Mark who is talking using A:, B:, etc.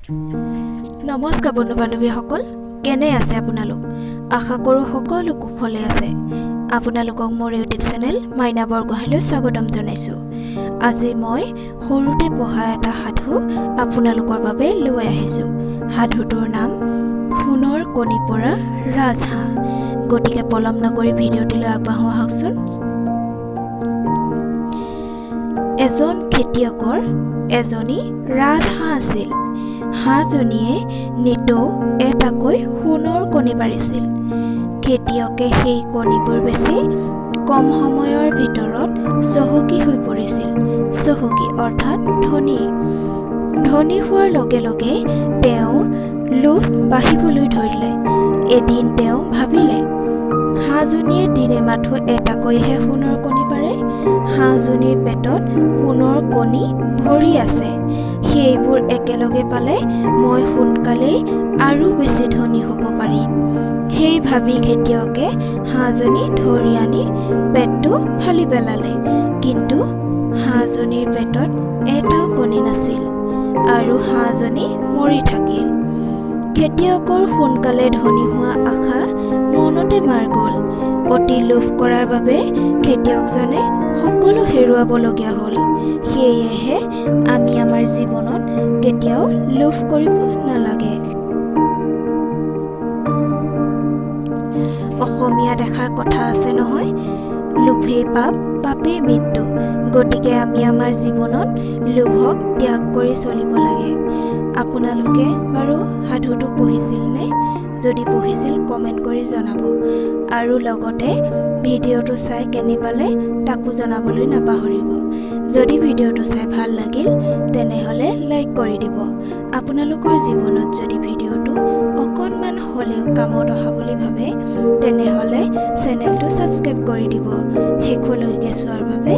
A: নমস্কাৰ বন্ধু বান্ধৱীসকল, কেনে আছে আপোনালোক? আশা কৰোঁ সকলো কুশলে আছে। আপোনালোকক মোৰ ইউটিউব চেনেল মাইনা বৰগোহাঁইলৈ স্বাগতম জনাইছোঁ। আজি মই সৰুতে পঢ়া এটা সাধু আপোনালোকৰ বাবে লৈ আহিছোঁ। সাধুটোৰ নাম সোণৰ কণী পৰা ৰাজহাঁহ। গতিকে পলম নকৰি ভিডিঅ'টিলৈ আগবাঢ়ো আহকচোন। এজন খেতিয়কৰ এজনী ৰাজহাঁহ আছিল। হাঁহজনীয়ে নিতৌ এটাকৈ সোণৰ কণী পাৰিছিল। খেতিয়কে সেই কণীবোৰ বেচি কম সময়ৰ ভিতৰত চহকী হৈ পৰিছিল। চহকী অৰ্থাৎ ধনী। ধনী হোৱাৰ লগে লগে তেওঁৰ লোভ বাঢ়িবলৈ ধৰিলে। এদিন তেওঁ ভাবিলে, হাঁহজনীয়ে দিনে মাথো এটাকৈহে সোণৰ কণী পাৰে, হাঁহজনীৰ পেটত সোণৰ কণী ভৰি আছে, সেইবোৰ একেলগে পালে মই সোনকালেই আৰু বেছি ধনী হ'ব পাৰিম। সেই ভাবি খেতিয়কে হাঁহজনী ধৰি আনি পেটটো ফালি পেলালে। কিন্তু হাঁহজনীৰ পেটত এটাও কণী নাছিল আৰু হাঁহজনী মৰি থাকিল। খেতিয়কৰ সোনকালে ধনী হোৱা আশা মনতে মাৰ গ'ল। অতি লোভ কৰাৰ বাবে খেতিয়কজনে সকলো হেৰুৱাবলগীয়া হ'ল। সেয়েহে আমি আমাৰ জীৱনত কেতিয়াও লোভ কৰিব নালাগে। অসমীয়াত এষাৰ কথা আছে নহয়, লোভেই পাপ, পাপেই মৃত্যু। গতিকে আমি আমাৰ জীৱনত লোভক ত্যাগ কৰি চলিব লাগে। আপোনালোকে বাৰু সাধুটো পঢ়িছিলনে? যদি পঢ়িছিল কমেণ্ট কৰি জনাব, আৰু লগতে ভিডিঅ'টো চাই কেনে পালে তাকো জনাবলৈ নাপাহৰিব। যদি ভিডিঅ'টো চাই ভাল লাগিল তেনেহ'লে লাইক কৰি দিব। আপোনালোকৰ জীৱনত যদি ভিডিঅ'টো অকণমান হ'লেও কামত অহা বুলি ভাবে তেনেহ'লে চেনেলটো ছাবস্ক্ৰাইব কৰি দিব। শেষলৈকে চোৱাৰ বাবে